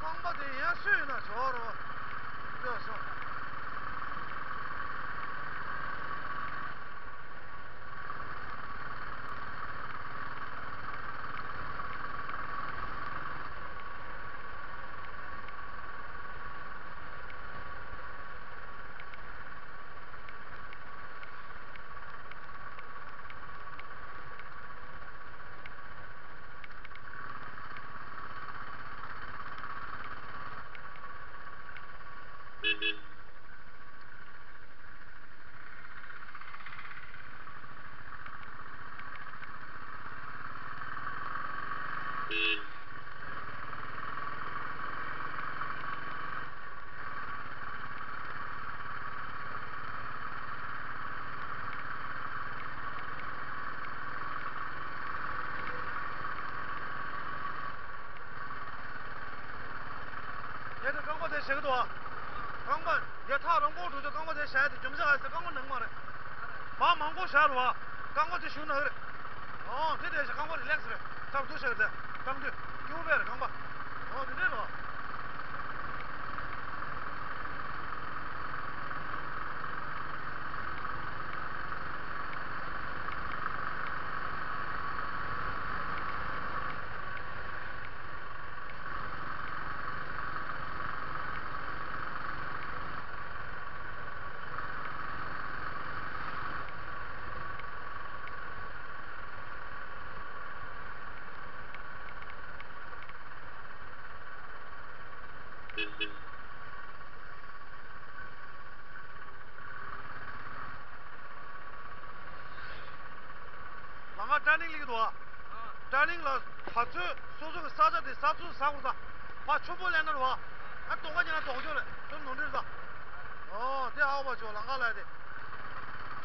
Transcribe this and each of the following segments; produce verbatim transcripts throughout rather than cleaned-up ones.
རྐང་པ་དེ་ཡར་སོས་ཡིན་ན་བྱོས་རོགས། འདི་སོང་། ངས་དེ་རྐང་པ་དེ་བཞག་གི་འདུག་ཨ། རྐང་པ་ངས་ཐག་རིང་པོ་འགྲོ་དུས་རྐང་པ་དེ་བཞག་ཡ་དེ་རྒྱུ་མཚན་ག་རེ་ཟེར། རྐང་པ་ནང་མ་རེད། མ་མང་པོ་བཞག་རེད་བ། རྐང་པ་དེ་གཞུང་ནང་རེད། ཨོ་དེ་དེ་བཞག་རྐང་པ་རི་ལེགས་རེད། ཐག་ཐུག་བཞག་དེ་རྐང་དུས་སྐྱིད་པོ་རེད་རྐང་པ། ཨོ་དེ་འདྲས་རེད་བ། ལམ་ཁ་ཊར་ནིང་སླེབས་ཀྱི་འདུག་ཨ། ཊར་ནིང་ལ་ཕར་ཚུར་སོ་སོ་གི་ས་ཆ་དེ་ས་ཚུར་ཟ་དགོས་ད། ཕར་ཆུ་བོ་ལེན་ན་རེད་བ། ཨ་སྟོང་ཁ་ཉལ་ན་ལྡོག་ཕྱོགས་རེད། ཚུར་ནོར་འཁྲུལ་ད། ཨོ་དེ་ཧ་གོ་བ་ཆོག་ལམ་ཁ་ལ་དེ།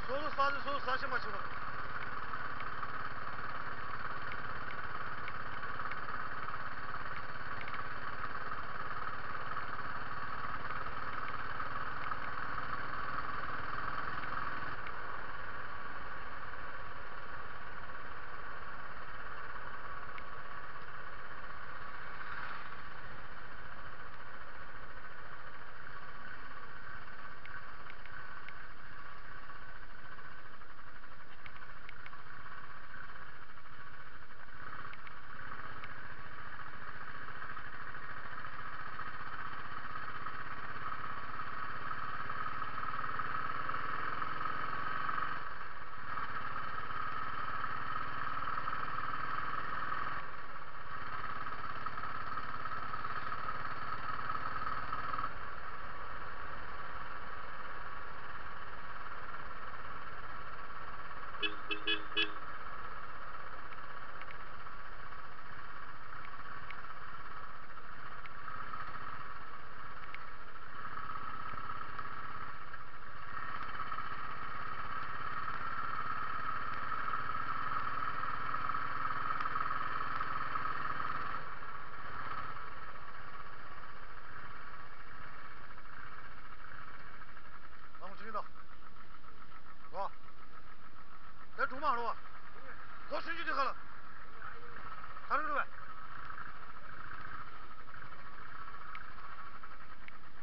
སོ་སོ་ས་ཆ་སོ་སོ་ཟ་ཤེས་མ་བྱེད་པ། ལམ་ཁ་ཅིག་ཡིན་ད། ལོ། དེ་གྲུང་མ་རོ། གོ་ཤུན་ཅུ་དེ་ག་ལ། ཐར་གི་རེད་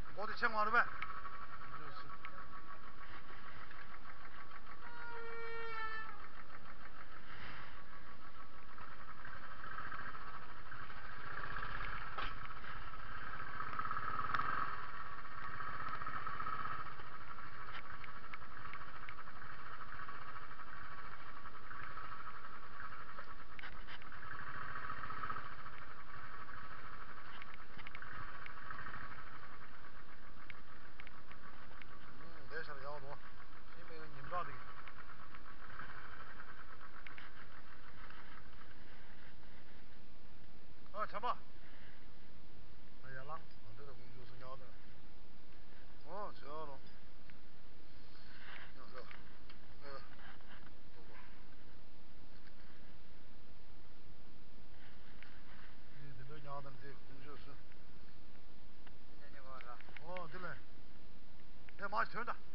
པས། གོ་དེ་ཆེ་མ་རེད་པས། ལས་ཤར་ཡག་འདུག་ཤེས་མེད་ཉིན་གྲགས་འདུག་ཨ་ཆམ་པ། ཨ་ཡར་ལངས། ང་འདི་ལ་དཀོན་མཆོག་གསུང་ཉག་དང་། ཨོ་བྱས་རོགས། ཉག་ཟེར། ཨེ། ལྟོགས་པ། ཨེ་འདི་འདྲ་ཉག་དང་འདི་དཀོན་མཆོག་གསུང་། ཨོ་འདི་ལ། དེ་མ་ཐོན་ད།